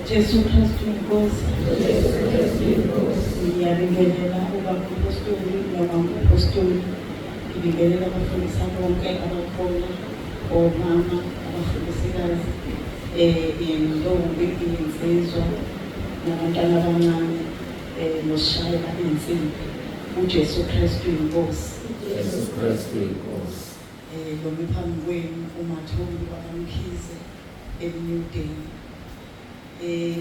Jesu Kristu inkosi. Ngiyabingelela ubaba umpostoli noma umpostoli. Ngibingelela abafundisi bonke abakhona, omama, abafundisikazi, intombi, insizwa nabantwana abancane nosishayela insimbi. UJesu Kristu inkosi. Jesu Kristu inkosi. Lomi phambi kwenu uMathombi wakaMkhize eNewdale.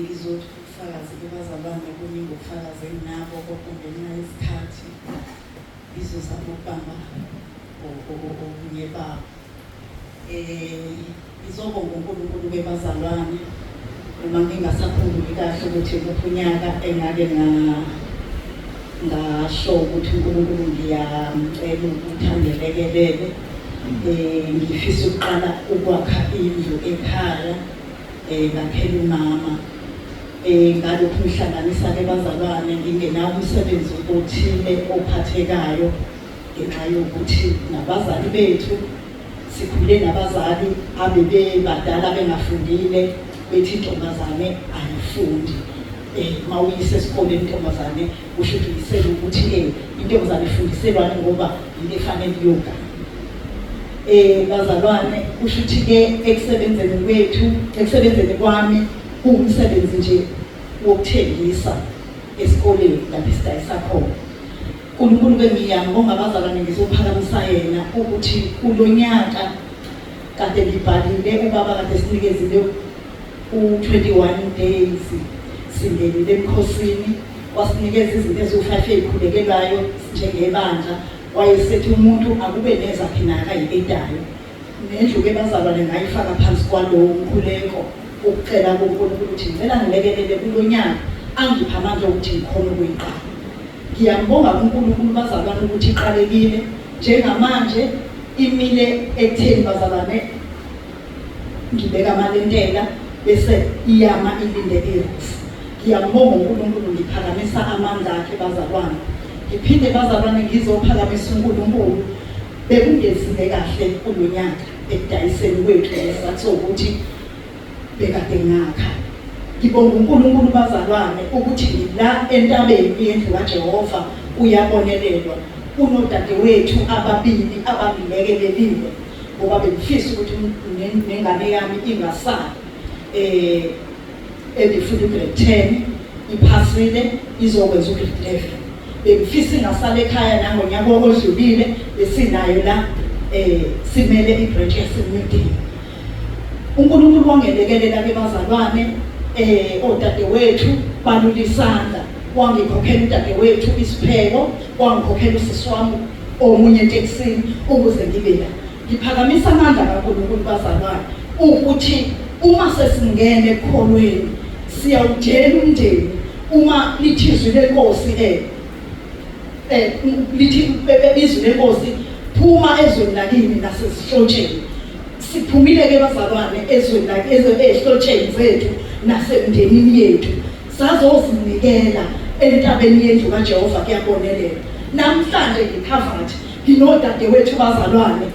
Ngizothi ubufakazi kubazalwane kuningi ubufakazi enginabo kodwa ngenxa yesikhathi ngizozama ukubamba obunye babo. Ngizobonga uNkulunkulu bebazalwane uma ngingasakhumbuli kahle ukuthi kuphi unyaka engake ngasho ukuthi uNkulunkulu ngiyamcela ukuthi angelekelele. Ngifisa ukuqala ukwakha indlu ekhaya ngakhela umama. Ngalokhu ngihlanganisa ke bazalwane ngingenawo umsebenzi othile ophathekayo ngenxa yokuthi nabazali bethu sikhule nabazali abebebadala bengafundile bethi intombazane ayifundi. Mawuyise esikoleni intombazane kusho ukuthi uyisele ukuthi intombazane ifundiselwane ngoba yinto efanele iyogana. Bazalwane kusho ukuthi ke ekusebenzeni kwethu, ekusebenzeni kwami kuwumsebenzi nje wokuthengisa esikoleni lapho esidayisa khona. uNkulunkulu ke ngiyambonga abazalwane ngizophakamisa yena ukuthi kulonyaka kade ngibhalile ubaba kade sinikezile u-21 days singenile emkhosini wasinikeza izinto eziwu-5 ey'khulekelwayo njengebandla wayesethi umuntu akube nezakhe naye akayibedayo nendlu-ke bazalwane ngayifaka phansi kwalowo mkhuleko ukucela kuNkulunkulu ukuthi ngicela ngilekelele kulo nyaka angiphe amandla okuthi ngikhone ukuyiqala. Ngiyambonga kuNkulunkulu bazalwane ukuthi iqalekile njengamanje imile ekutheni bazalwane ngibeka amalentela bese iyama ilinde iroof. Ngiyambonga uNkulunkulu ngiphakamisa amandla akhe bazalwane. Ngiphinde bazalwane ngizophakamisa uNkulunkulu bekungezile kahle kulonyaka ekudayiseni kwethu ngesizathu sokuthi bekade ngakha. Ngibonga uNkulunkulu bazalwane ukuthi ngila entabeni yendlu kaJehova uyabonelelwa. Kunodadewethu ababili abangilekelelile ngoba bengifisa ukuthi nengane yami ingasali ebifunda ugrade 10 iphasile izokwenza ugrade 11. Bengifisa ingasala ekhaya nangonyaka odlulile besinayo la simele ibranch yaseNewdale. uNkulunkulu wangelekelela ke bazalwane odadewethu balula isandla wangikhokhela udadewethu isipheko wangikhokhela usisi wami omunye etekisini ukuze ngibe la. Ngiphakamisa amandla kaNkulunkulu bazalwane ukuthi uma sesingene ekukholweni siyawujela umndeni uma lithi izwi lenkosi lithi izwi lenkosi phuma ezweni lakini nasezihlotsheni. Siphumile ke bazalwane ezweni lakini ezihlotsheni zethu nasemndenini yethu sazozinikela entabeni yendlu kaJehova kuyabonelela. Namhlanje ngicovered nginodadewethu bazalwane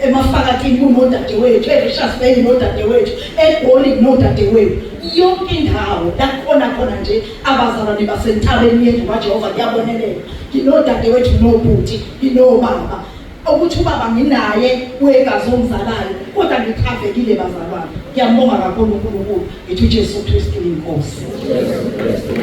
emafakatini kunodadewethu, eRichards Bay nodadewethu, eGoli nodadewethu, yonke indawo la khona khona nje abazalwane basentabeni yendlu kaJehova kuyabonelela. Nginodadewethu nobhuti, nginobaba ukuthi ubaba nginaye wegazi ongizalayo kodwa ngikhavekile bazalwane. Ngiyambonga kakhulu uNkulunkulu, ngithi uJesu Kristu inkosi. Jesu Kristu.